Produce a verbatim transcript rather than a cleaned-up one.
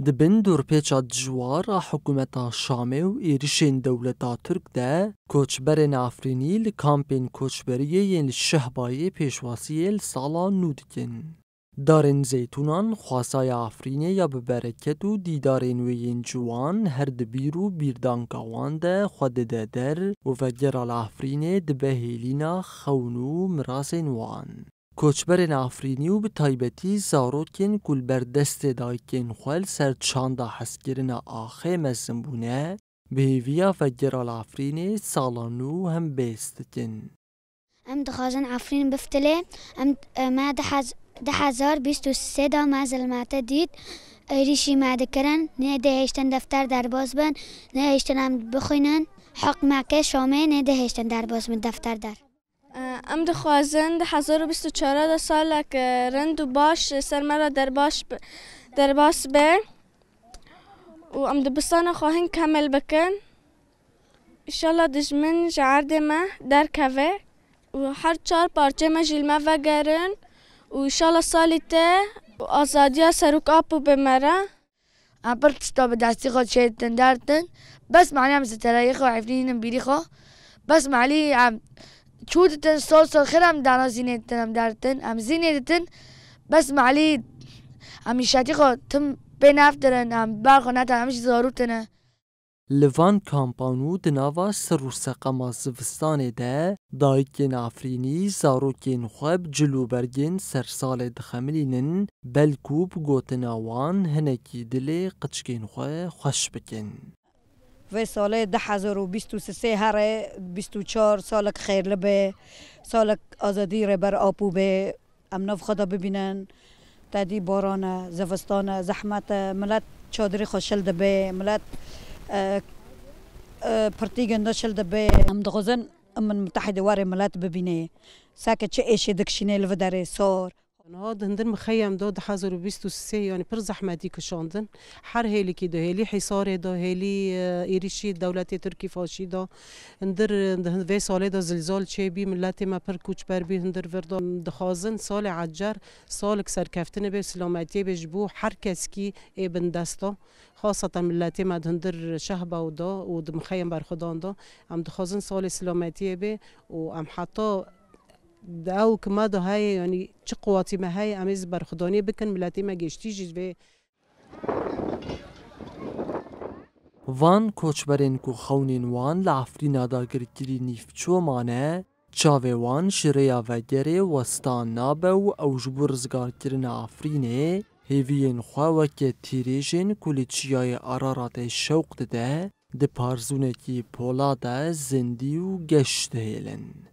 Di bin dorpêça dijwar a hikûmeta Şamê û êrişên dewleta Tirk de, koçberên Efrînî li kampên koçberiyê yên li Şehbayê pêşwasiyê li sala nû dikin. Darên zeytûnan xwasaya Efrînê ya bi bereket û dîdarên wê yên ciwan her di bîr û bîrdanka wan de xwe dide der û vegera li Efrînê dibe hêlîna xewn û mirazên wan. Koçberên Efrînî û bi taybetî zarokên ku li ber destê dayikên xwe li ser çanda hezkirina axê mezin bûne, bi hêviya vegera li Efrînê sala nû hembêz dikin. Em dixwazin Efrîn biftilê. Em, e, me du hez-, du hezar bîst û sê de me zilmete dît. Êrîşî me dikirin, nêdihêştin defter derbas bin, nehêştin em bixwînin. Hikûmeke Şamê nêdihêştin derbas bin defter der. Em dixwazin du hezar û bîst û çar de salek, e, rind û baş ser me re derbaş bi-, derbas be û em dibistana xwe hin kemil bikin. Înşallah dijmin ji erdê me derkeve û her çar parçeyê me jî li me vegerin û înşallah salî te û azadiya Serok Apo be me re. Em pir tişta bi destî xwe çêditin derditin. Bes malê em ji tereyê xwe eflînin bîrî xwe. Bes malî em çû ditin, sol sol xêr em dana zînê ditin, em derditin. Em zînê ditin. Bes malî em îşetî xwe tim pê neftirin, em ber xwe netin, em jî zarû tine. Li van kampan û di nava sir û seqema zivistanê de dayikên Efrînî zarokên xwe bi cil û bergên sersalê dixemilînin, belkû bi gotina wan hinekî dilê qiçkên xwe xweş bikin. Vê salê du hezar û bîst û sê here bîst û çar salek xêrli be, salek azadî Rêber Apo be. Em nav xwe de bibînin, tedî baran e, zivistan e, zehmet e, milet çadirê xwe şil dibe, milet, e, e, pirtî gunda şil dibe. Em dixwazin Umem Mutehîde were milet bibîne, seke çi êşê dikişîne li vi derê sor. Niha di hundir mixeyem de du hezar û bîst û sê, yanî pir zehmetî kişandin. Her hêlikî de, hêlî Hîsarê de, hêlî, e, êrîşî dewletê Tirkî faşî de, hundir, e, di hin-, vê salê de zilzal çêbî, miletê me pir koçber bî, hundir vir de. Dixwazin salê ecer, salek serkeftinê bê, silametiyê bê ji bo her keskî ê bindesta. Xaseten miletê me di hundir Şehba û da û di mixeyem berxwedan da. Em dixwazin salê silametiyê bê û em heta ew ki me de heye, yanî çi quwatî me heye, em ê zî berxwedaniyê bikin, miletê me gêştî jî vê. Van koçberên ku xewnên wan li Efrîna dagirkirî nîvço mane, çavê wan ji rêya vegerê westan nabe û ew ji bo rizgarkirina Efrînê hêviyên xwe weke tîrêjên ku li çiyayê Araratê şewq dide, di parzûnekî pola de zindî û geş dihêlin.